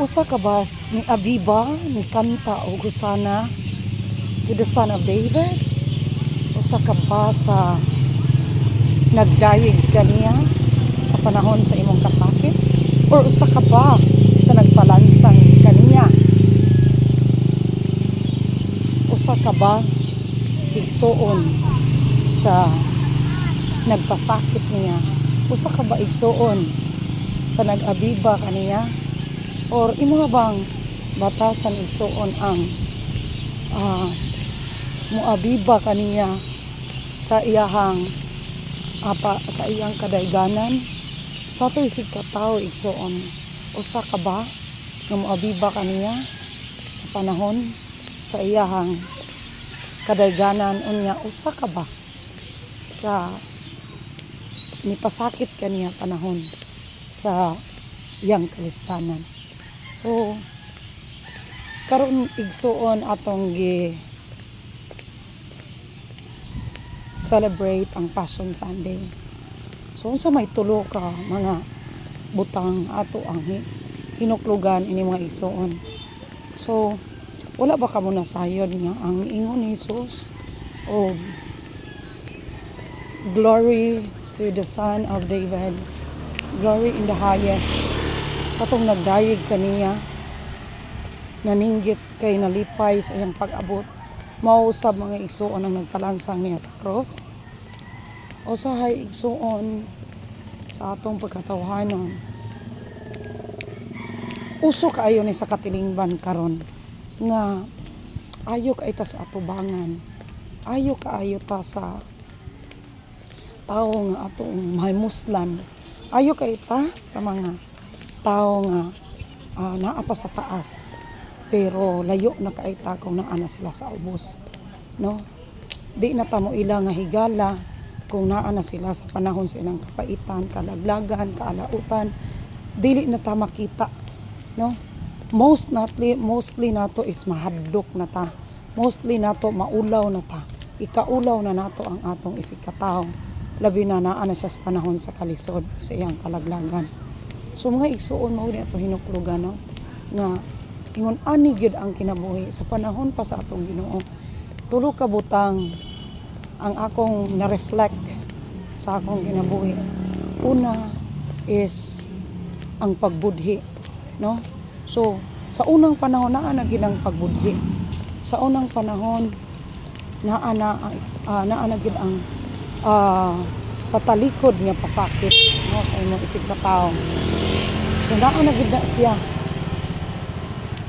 Usa ka ba ni Abiba, ni kanta og "Hosana to the Son of David"? Usa ka ba sa nagdayeg kaniya sa panahon sa imong kasakit? Or usa ka ba sa nagpalansang kaniya? Usa ka ba, igsuon, sa nagpasakit niya? Usa ka ba, igsuon, sa nag-abiba kaniya? Or imo bang batasan, igsuon, ang moabiba kaniya sa iyahang apa, sa iyang kadayganan? Sa ato isig katawo, igsuon, usa ka ba nga moabiba kaniya sa panahon sa iyahang kadayganan? Unya usa ka ba sa nipasakit kaniya panahon sa iyang kalistanan? So karon, igsuon, atong gi celebrate ang Passion Sunday. So unsa may tulo ka mga butang ato ang hinuklugan ini, mga igsuon? So wala ba kamo nasayod nga ang ingon ni Jesus o "Glory to the Son of David, glory in the highest," katong nagdayeg kaniya, naninggit kay nalipay sa iyang pag-abot, mao usab, mga igsuon, ang nagpalansang niya sa cross? Usahay, igsuon, sa atong pagkatawhanon, uso kaayo ni sa katilingban karon nga ayo kay ta sa atubangan, ayo kaayo ta sa tawo nga atong mahimuslan, ayo kay ta sa mga tawo nga naa pa sa taas pero layo na kay ta kung naa na sila sa ubos, no? Di na ta mo ila nga higala kung naa na sila sa panahon sa ilang kapaitan, kalaglagan, kaalautan. Dili na ta makita, no? Mostly nato is mahadlok na ta. Mostly nato maulaw na ta. Ikaulaw na nato ang atong isig katawo, labi na naa na siya sa panahon sa kalisod, sa iyang kalaglagan. So mga igsuon, mao ni ato hinuklugan, no, nga ingon ani gyud ang kinabuhi sa panahon pa sa atong Ginoo. Tulo ka butang ang akong na-reflect sa akong kinabuhi. Una is ang pagbudhi, no? So sa unang panahon naa na gyud ang pagbudhi. Sa unang panahon naa na gyud ang patalikod nga pasakit, no, sa imong isig katawo. So naa na gyud na siya,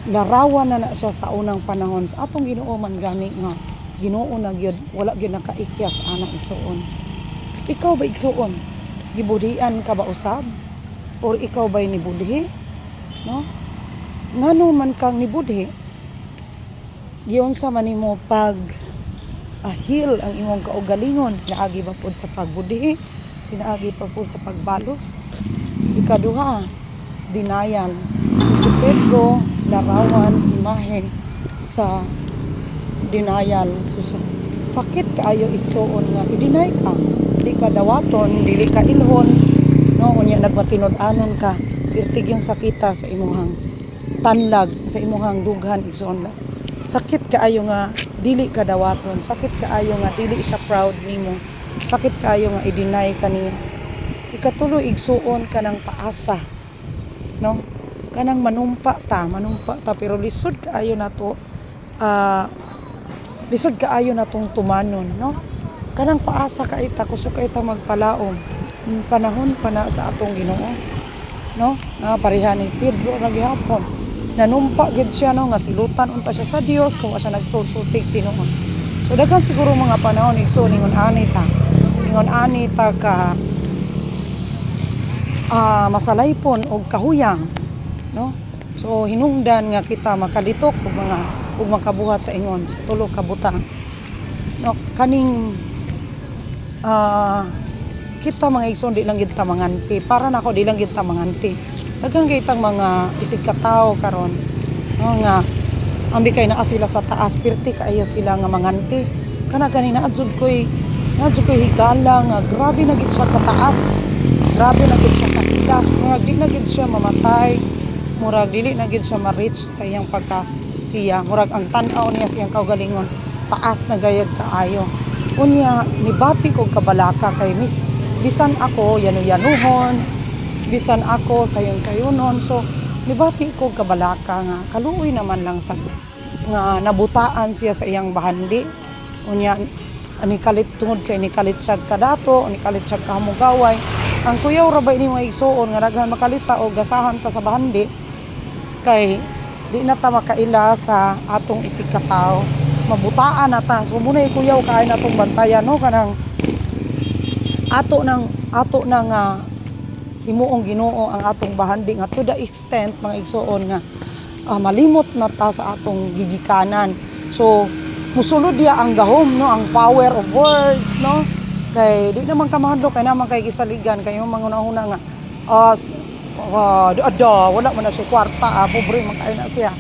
larawan na na siya sa unang panahon sa atong Ginoo man gani nga Ginoo na gyud, wala gyud nakaikyas ana, igsuon. Ikaw ba, igsuon, gibudhian ka ba usab or ikaw ba'y nibudhi, no? Ngano man kang nibudhi? Giunsa man nimo pag heal ang imong kaugalingon? Pinaagi ba pod sa pagbudhi? Pinaagi pa pod sa pagbalos? Ikaduha, denial. So si Pedro, larawan, imahe sa denial. So sakit kaayo, igsuon, nga i-deny ka, di ka dawaton, dili ka ilhon, no? Unya nagmatinud-anon ka, pirtig yung sakita sa imuhang tanlag, sa imuhang dughan, igsuon. Sakit kaayo nga dili ka dawaton, sakit kaayo nga dili siya proud nimo, sakit kaayo nga i-deny ka niya. Ikatulo, igsuon, kanang paasa, no? Kanang manumpa ta, manumpa ta, pero lisod kaayo nato, lisod kaayo natong tumanon, no? Kanang paasa kay ta, kusog kay ta magpalaom panahon pa na sa atong Ginoo, no? Nga pareha ni Pedro ra gihapon, nanumpa gid siya, no, nga silutan unta siya sa Dios kung wa siya nagsultig tinuod. So daghan siguro mga panahon, igsuon, ingon ani ta ka masalaypon og kahuyang, no? So hinungdan nga kita makalitok og mga ug makabuhat sa ingon sa tulo ka butang, no? Kaning kita, mga igsoon, di lang gid ta manganti. Para nako, di lang gid ta manganti. Daghan kay tang mga isig katawo karon, no, nga ambi kay naa sila sa taas, pirti kaayo sila nga manganti. Kana gani naa jud koy higala nga grabe na gid siya kataas, grabe na gid siya kahilas, murag di na gid siya mamatay. Murag dili na gyud siya ma-reach sa iyang pagka siya. Murag ang tan-aw niya sa iyang kaugalingon taas na gayud kaayo. Unya nibati kog kabalaka kay mis, bisan ako yanu-yanuhon, bisan ako sayon-sayonon. So nibati ko kabalaka nga kaluoy naman lang sa nga nabutaan siya sa iyang bahandi. Unya ani kalit tungod kay ni kalit siya kadato, ni kalit siya kahamugaway. Ang kuyaw ra ba ini, mga igsuon, nga daghan makalita o gasahan ta sa bahandi kay di na ta makaila sa atong isig katawo, mabutaan na ta. So muna kuyaw kaayo natong bantayan, no, kanang ato nang himuong Ginoo ang atong bahandi nga to the extent, mga igsuon, nga malimot na ta sa atong gigikanan. So musulod diya ang gahom, no, ang power of words, no, kay di naman ka mahadlok kay naman kay gisaligan kay imong mga nga ada wala man na siya kwarta, pobre man kaayo na siya,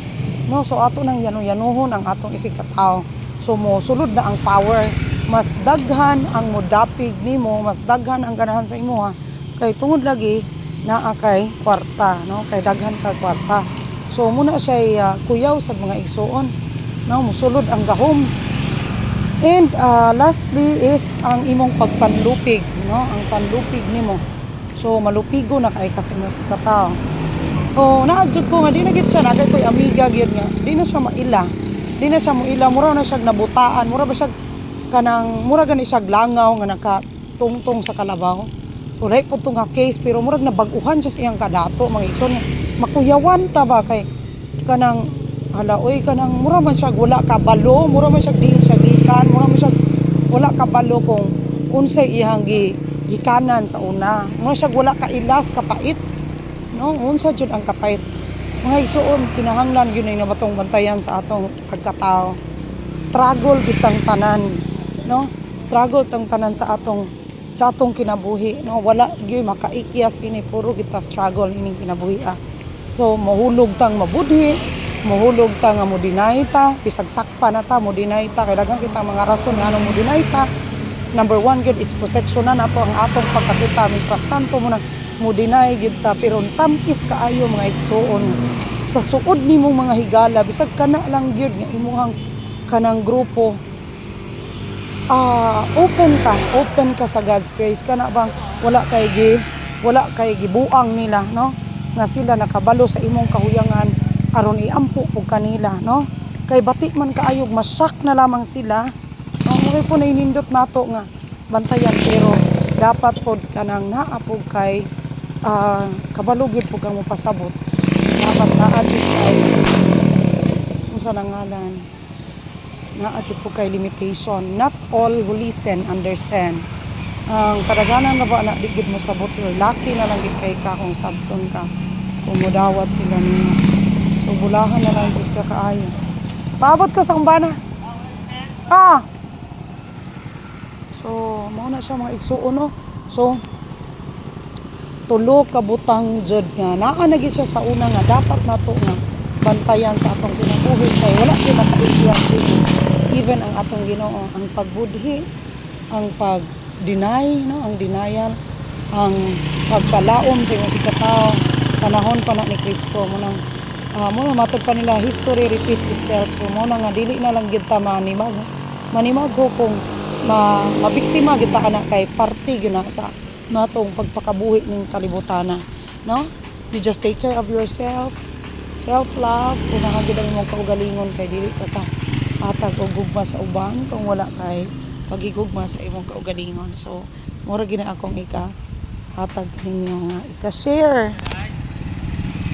no. So ato nang yanu-yanuhon ang atong isig katawo. So mo sulod na ang power, mas daghan ang modapig nimo, mas daghan ang ganahan sa imuha kay tungod lagi naa kay kwarta, no, kay daghan ka kwarta. So muna siya kuyaw sa mga igsuon, no, musulod ang gahom. And lastly is ang imong pagpanlupig, no, ang panlupig nimo. So malupigo na kay kasi mo sa katao. Oh, naa jud ko nga di na gid siya, naa koy amiga gyud nga di na siya maila. Di na siya moila, mura na siya nabutaan, mura ba siya kanang mura gani siya langaw nga nakatungtong sa kalabaw. Wala po to nga case pero murag nabag-uhan siya sa iyang kadato, mga igsoon. Makuyawan ta ba kay kanang hala oy, kanang mura man siya wala kabalo, mura man siya diin siya gikan, mura man siya wala kabalo kung unsay iyang gikanan sa una. Mura siya wala kailas kapait. No, unsa jud ang kapait. Mga igsuon, kinahanglan yun ay nabatong bantayan sa atong pagkatao. Struggle kitang tanan, no? Struggle tang tanan sa atong kinabuhi, no? Wala gyud makaikyas ini, puro kita struggle ining kinabuhi ah. So mahulog tang mabudhi, mahulog ta nga mo deny ta, bisag sakpa na ta mo deny ta kay daghan kita mga rason nga mo deny ta. Number one gyud is protection na nato ang atong pagkakita, mientras tanto mo nang mo deny gyud ta, pero tampis kaayo, mga igsuon, sa suod nimong mga higala, bisag kana lang gyud nga imuhang kanang grupo, open ka, open ka sa God's grace, kana bang wala kay gibuang nila, no, nga sila nakabalo sa imong kahuyangan aron iampo pug kanila, no, kay bati man kaayog ma-shock na lamang sila, no. Mo po na inindot nato nga bantayan, pero dapat pod kanang naa pod kay kabalo gyud pud kang mopasabot. Dapat naa gyud kay, unsa na ngalan, naa jud po kay limitation. Not all who listen understand. Ang kadaghanan na ba na di gid mo sabot or lucky na lang gid kay ka kung sabton ka, kung mudawat sila nimo. So bulahan na lang jud ka kaayo. Paabot ka sa kumbana. So mao na siya, mga igsuon, no. So tulo ka butang jud nga naa na gid siya sa una nga dapat nato nga bantayan sa atong kinabuhi kay wala gyud makaisya even ang atong Ginoo: ang pagbudhi, ang pag-deny, no, ang denial, ang pagpalaom sa imong katao. Panahon pa na ni Kristo mo nang mo na matod pa nila, history repeats itself. So mo na nga dili na lang gyud ta manimag manimagho kung mabiktima gyud ta ana kay parte gyud na sa natong pagpakabuhi ning kalibutana, no. You just take care of yourself, self love unahan gyud ang imong kaugalingon kay dili ka ka hatag og gugma sa uban kung wala kay pagigugma sa imong kaugalingon. So mura gina akong ika hatag ninyo nga ika share.